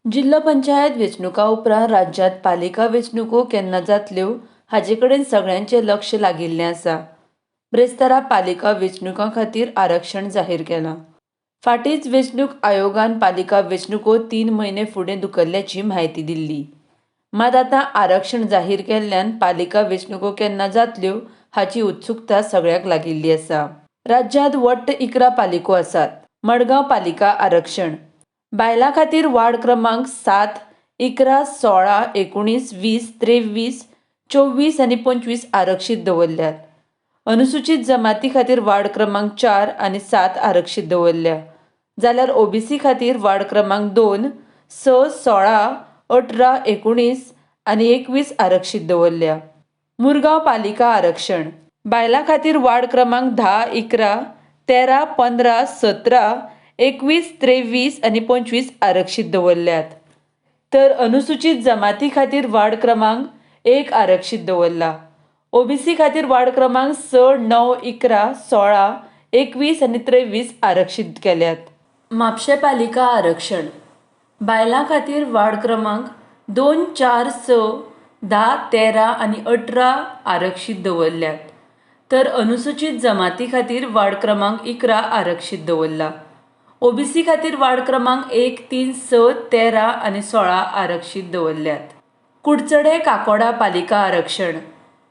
जिल्लो पंचायत वेंचणुका उपरांत राज्यांत पालिका वेंचणुको केन्ना जातल्यो हाचे कडेन सगळ्यांचें लक्ष लागिल्लें आसा. ब्रेस्तारा पालिका वेंचणुकां खातीर आरक्षण जाहीर केलां. फाटींच वेंचणूक आयोगान पालिका वेंचणुको 3 म्हयने फुडें धुकल्ल्याची म्हायती दिल्ली. मात आतां आरक्षण जाहीर केल्ल्यान पालिका वेंचणुको केन्ना जातल्यो हाची उत्सुकता सगळ्यांक लागिल्ली आसा. राज्यांत वट्ट 11 पालिको आसात. मडगांव पालिका आरक्षण. बायलां खातीर वार्ड क्रमांक 7, 11, 16, 19, 20, 23, 24 आनी 25 आरक्षीत दवरल्यात. अनुसूचीत जमाती खातीर वार्ड क्रमांक 4 आनी 7 आरक्षीत दवरल्या. जाल्यार ओबीसी खातीर वार्ड क्रमांक 2, 6, 16, 18, 19 आनी 21 आरक्षीत दवरल्या. मुरगांव पालिका आरक्षण. बायलां खातीर वार्ड क्रमांक 10, 11, 13, 15, 17, 21, 23 आनी 25 आरक्षीत दवरल्यात. तर अनुसूचीत जमाती खातीर वार्ड क्रमांक 1 आरक्षीत दवरला. ओबीसी खातीर वार्ड क्रमांक 6, 9, 11, 16, 21 आनी 23 आरक्षीत केल्यात. म्हापशें पालिका आरक्षण. बायलां खातीर वार्ड क्रमांक 2, 4, 6, 10, 13 आनी 18 आरक्षीत दवरल्यात. तर अनुसूचीत जमाती खातीर वार्ड क्रमांक 11 आरक्षीत दवरला. ओबीसी खातीर वार्ड क्रमांक 1, 3, 6, 13 आनी 16 आरक्षीत दवरल्यात. कुडचडे काकोडा पालिका आरक्षण.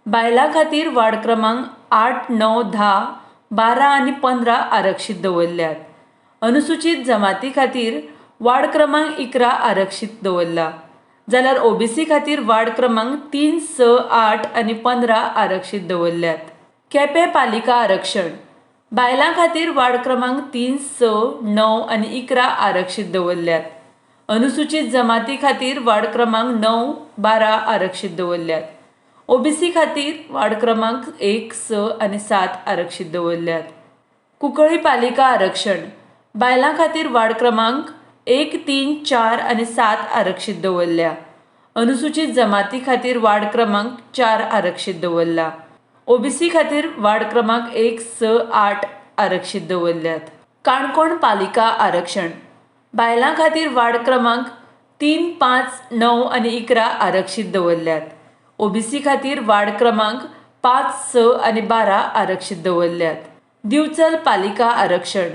बायलां खातीर वार्ड क्रमांक 8, 9, 10, 12 आनी 15 आरक्षीत दवरल्यात. अनुसूचीत जमाती खातीर वार्ड क्रमांक 11 आरक्षीत दवरला. जाल्यार ओबीसी खातीर वार्ड क्रमांक 3, 6, 8 आनी 15 आरक्षीत दवरल्यात. केपें पालिका आरक्षण. बायलां खातीर वार्ड क्रमांक 3, 6, 9 आनी 11 आरक्षीत दवरल्यात. अनुसूचीत जमाती खातीर वार्ड क्रमांक 9, 12 आरक्षीत दवरल्यात. ओबीसी खातीर वार्ड क्रमांक 1, 6 आनी 7 आरक्षीत दवरल्यात. कुंकळी पालिका आरक्षण. बायलां खातीर वार्ड क्रमांक 1, 3, 4 आनी 7 आरक्षीत दवरल्या. अनुसूचीत जमाती खातीर वार्ड क्रमांक 4 आरक्षीत दवरला. ओबीसी खातीर वार्ड क्रमांक 1, 6, 8 आरक्षीत दवरल्यात. काणकोण पालिका आरक्षण. बायलां खातीर वार्ड क्रमांक 3, 5, 9 आनी 11 आरक्षीत दवरल्यात. ओबीसी खातीर वार्ड क्रमांक 5, 6 आनी 12 आरक्षीत दवरल्यात. दिवचल पालिका आरक्षण.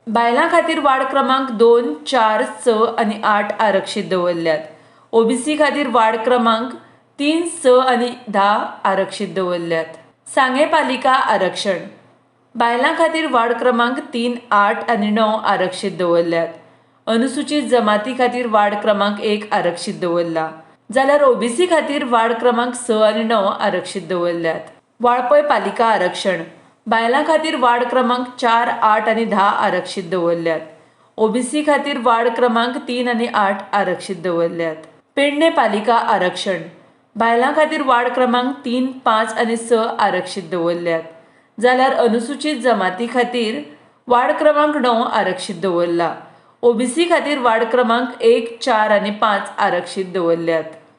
बायलां खातीर वार्ड क्रमांक 2, 4, 6 आनी 8 आरक्षीत दवरल्यात. ओबीसी खातीर वार्ड क्रमांक 3, 6 आनी 10 आरक्षीत दवरल्यात. सांगें पालिका आरक्षण. बायलां खातीर वार्ड क्रमांक 3, 8 आनी 9 आरक्षीत दवरल्यात. अनुसूचीत जमाती खातीर वार्ड क्रमांक 1 आरक्षीत दवरला. जाल्यार ओबीसी खातीर वार्ड क्रमांक 6 आनी 9 आरक्षीत दवरल्यात. वाळपय पालिका आरक्षण. बायलां खातीर वार्ड क्रमांक 4, 8 आनी 10 आरक्षीत दवरल्यात. ओबीसी खातीर वार्ड क्रमांक 3 आनी 8 आरक्षीत दवरल्यात. पेडणे पालिका आरक्षण. बायलां खातीर वार्ड क्रमांक 3, 5 आनी 6 आरक्षीत दवरल्यात. जाल्यार अनुसूचीत जमाती खातीर वार्ड क्रमांक 9 आरक्षीत दवरला. ओबीसी खातीर वार्ड क्रमांक 1, 4 आनी 5 आरक्षीत दवरल्यात.